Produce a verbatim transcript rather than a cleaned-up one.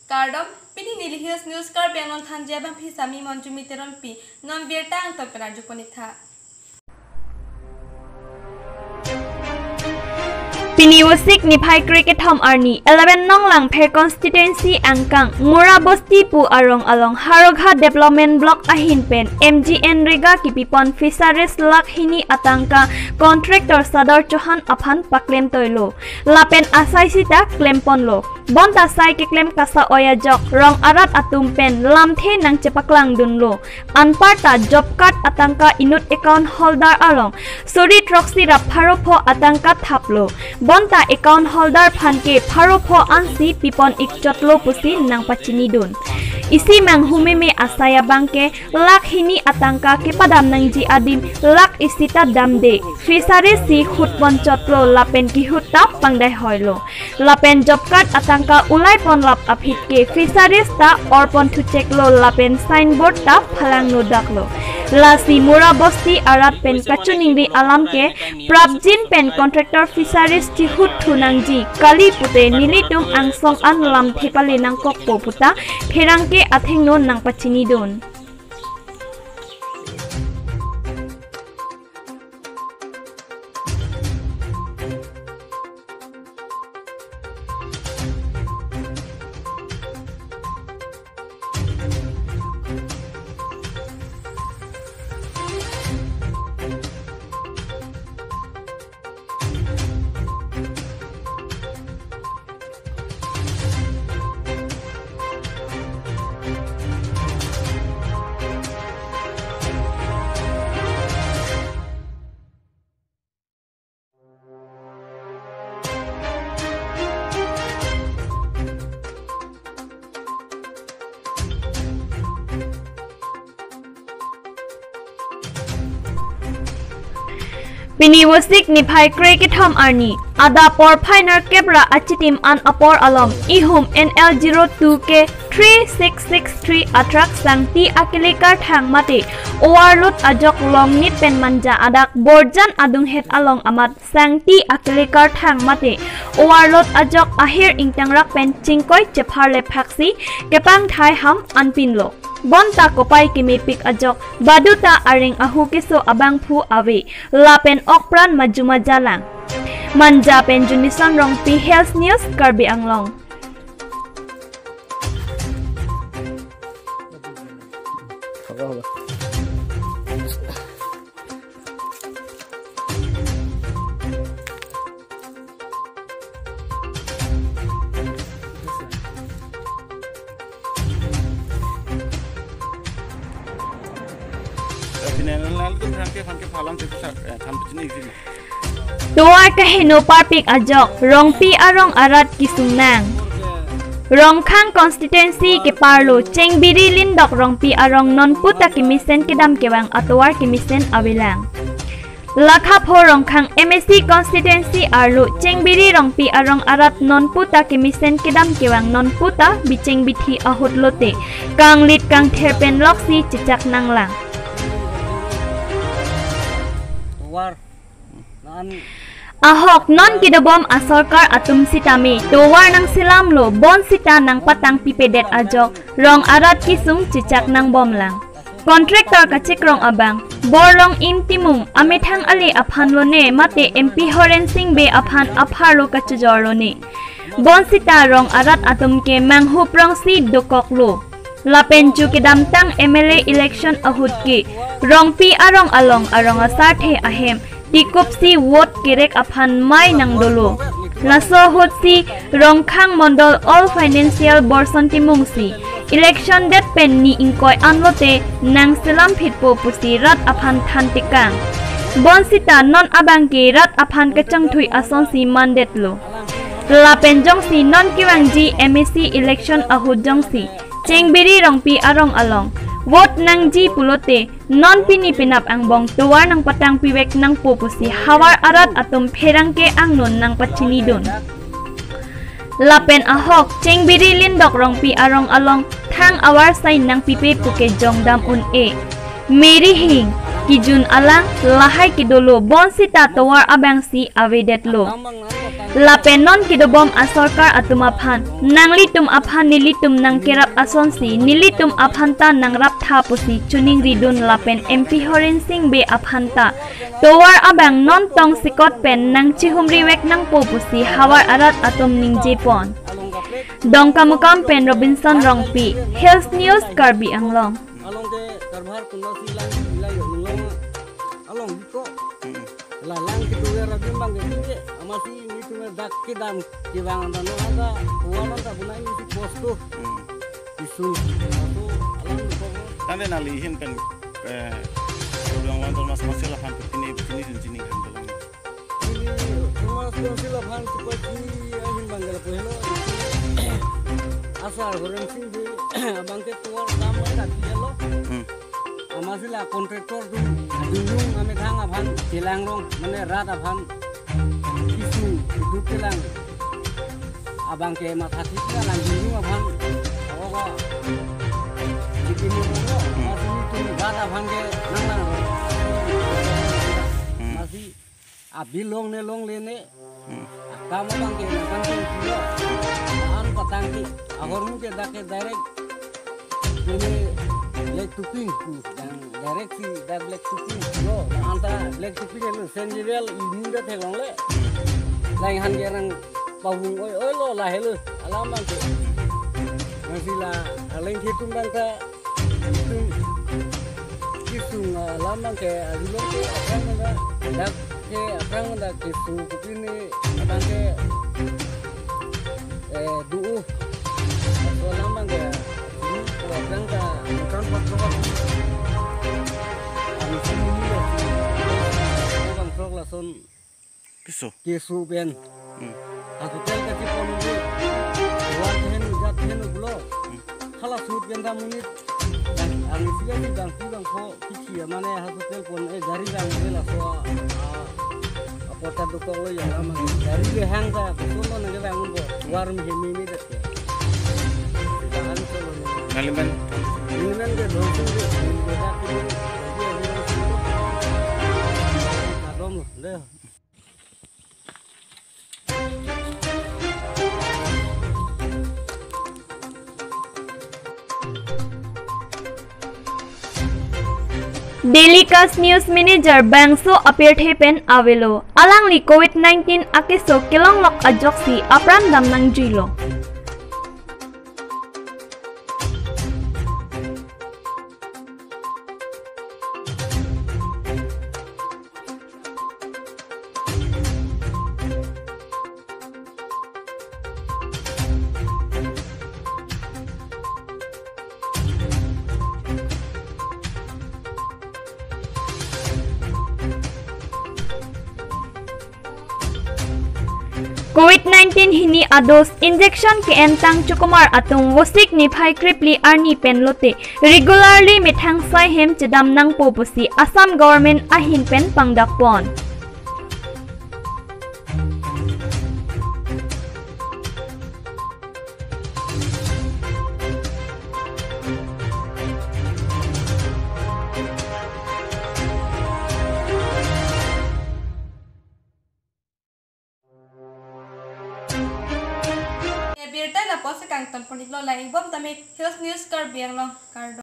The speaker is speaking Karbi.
Kardom, pini Nilly Hills News Karbi Anglong thanji abangpi Sami Monjumi Teronpi, non birta angton pen arjupon-iktha. Pini Vosik niphai krekethom arni, eleven nong Langpher constituency angkang Mura Bosti pu arong along Haroghat Development Block ahin pen MGNREGA kipipon fisheries lakh hini atangka contractor Sadar Chauhan aphan paklem toilo. Lapen asai sita klemponlo. Bonta sai keklem kasa-oi ajok rong arat atum pen lamthe nangchepaklangdunlo. Anparta job card atangka inut account holder along suri throksi ra pharo pho atangka thaplo. Bonta account holder aphan ke pharo pho ansi pipon-ikchotlo pusi nangpachinidun. Isi manghumeme asai abang ke lakh hini atangka kepadam nangji adim lakh isi ta damde. Fisheries si hutponchotlo lapen kihut ta pangdaihoilo. Lapen job card atangka ulaiponlap aphi ke fisheries ta orponthucheklo lapen signboard ta phalangno daklo. Lasi Mura Bosti arat pen kachiningri alam ke prapjin pen contractor fisheries chihutthu nangji kali pute nelitum angsong an lamthe pale nangkokpo puta pherangke athengno nangpachinidun. Pini Vosik niphai krekethom arni, adap porphai nerkep ra achitim an apor along, ihum N L zero two K three six six three atrak Sangti akele karthang mate overload ajok Longnit pen Manja adak Borjan adunghet along amat Sangti akele karthang mate overload ajok ahir ingtangrak pen chingkoi chepharle phaksi kepangthai ham anpinlo. Bonta kopai kemepik ajok baduta areng ahu keso abangphu ave lapen okpran majumajalang. Manja pen Junison Rongpi, Hills News, Karbi Anglong. Tovar kaheno parpik ajok, Rongpi arong arat kesung nang. Rongkhang constituency keparlo Chengbiri Lindok Rongpi arong nonputa kemesen kedam kevang atovar kemesen avelang. Lakha pho Rongkhang M A C constituency arlo Chengbiri Rongpi arong arat nonputa kemesen kedam kevang nonputa bicheng bithi ahut lote kanglit kangther pen loksi chechak nanglang. Tovar. Ahok non kedobom asorkar atum sitame tovar nangselamlo, bonsita nangpatangpipedet ajok rong arat kesung chechak nangbomlang. Contractor kachekrong abang Borlong Im Timung amethang ale aphan lone mate M P Horen Sing Bey aphan apharlo kachojor lone. Bonsita rong arat atum ke manghu prongsi dokoklo. Lapen chu kedamtang M L A election ahut ke Rongpi arong along arong asarthe ahem tikupsi vote kerek aphan mei nangdolo. Laso ahutsi Rongkhang Mondol All Financial Borson Timung si election det pen ni ingkoi anlote nangselam phitpo pusi rat aphan thantekang. Bonsita non abang ke rat aphan kachangthui asonsi mandetlo. Lapen jongsi non kevangji M A C election ahut jongsi Chengbiri Rongpi arong along vote nangji pulote non pini penap angbong tovar nangpatangpivek nangpo pusi havar arat atum pherangke angno nangpachinidun. Lapen ahok Chengbiri Lindok Rongpi arong along thang avar sai nangpipe puke jongdam un-e. Meri Hing, kejun alang lahai kedolo bonsita tovar abangsi avedetlo. Lapen non kedobom asorkar atum aphan nanglitum aphan nelitum nangkerap asonsi nelitum aphanta nangraptha pusi choningridun lapen M P Horen Sing Bey aphanta tovar abang non tongsekot pen nangchihumrivek nangpo pusi havar arat atum ningjepon. Dongkamukam pen Robinson Rongpi, Hills News, Karbi Anglong. Along ke karbhar kunasi lang ilai yo nilong along biko. Hmm. La lang kitu ya rabim bang ke, amatsi nelitum dak kedam kevang anta no ada kualan ta bunai nelitum post tu. Hmm. Isu atau alam biko. Tangte nangli ahin pen, eh, ulang wan Thomas Marshall aphan pini pini dan chini kan dalam. Ini Thomas Marshall aphan seperti ahin bang ke lapu helo. Asar Horen Sing Bey abang ke tovar dam mai dak helo. Hmm. Amatsi la contractor atum, dungjung amethang aphan chelangrong, mane rat aphan isu, isu chelang. Abang ke mathathik na lang dungjung aphan. Awa, awa. Chikini mo, amatsi nelitum rat aphan ke nanglang. Hmm. Amatsi abi longle longle ne. Hmm. Akam abang ke nangkangtung pulo. An patangki. Ahormu ke dak ke direct. Ini black topping. Hmm. Yang direct si dak black topping. Lo, anta black topping lo. Sen jewel ini dak theklongle. Lain han ke nangpavung oi oi lo lahelo. Alam abang ke. Nasi la, alang ke tum bang ta. Itum kesung alam abang ke, ajulong ke aphrang manda, dak ke aphrang manda kesung kopine abang ke, eh, do-o. Laso alam abang ke, ini ko aphrang ta, bukan patrol. Ami sini ya, abang trok lason. Keso. Keso pen. Hmm. Hospital kachepon uji. Dua ten, jat ten ulo. Hmm. Hala sut pen ta monit. Yang, yang sila si bang si bang ko kichi ya mane hospital pon, eh, gari bang de laso, ah, ah, kota dokok lo ya lama. Gari le hang ta, keso lo nang bang bo. War mi hemi mi det ke. Jangan solo ni. Nalimen. Nalimen ke dong sing de. Beda kini. Adom lo. Deh. Daily Cast News Manager bangso apirthe pen avelo. Alangli covid nineteen akeso kelonglok ajoksi apran dam nangjuilo. Covid nineteen hini ados injection ke-entang chukumar atum vosik niphai krepli arni pen lote regularly methang sai hem chedam nangpo pusi Assam government ahin pen pangdakpon. Birta lapuson kangton pon-iklo, lang-ikbom tame Hills News Karbi Anglong, kardom.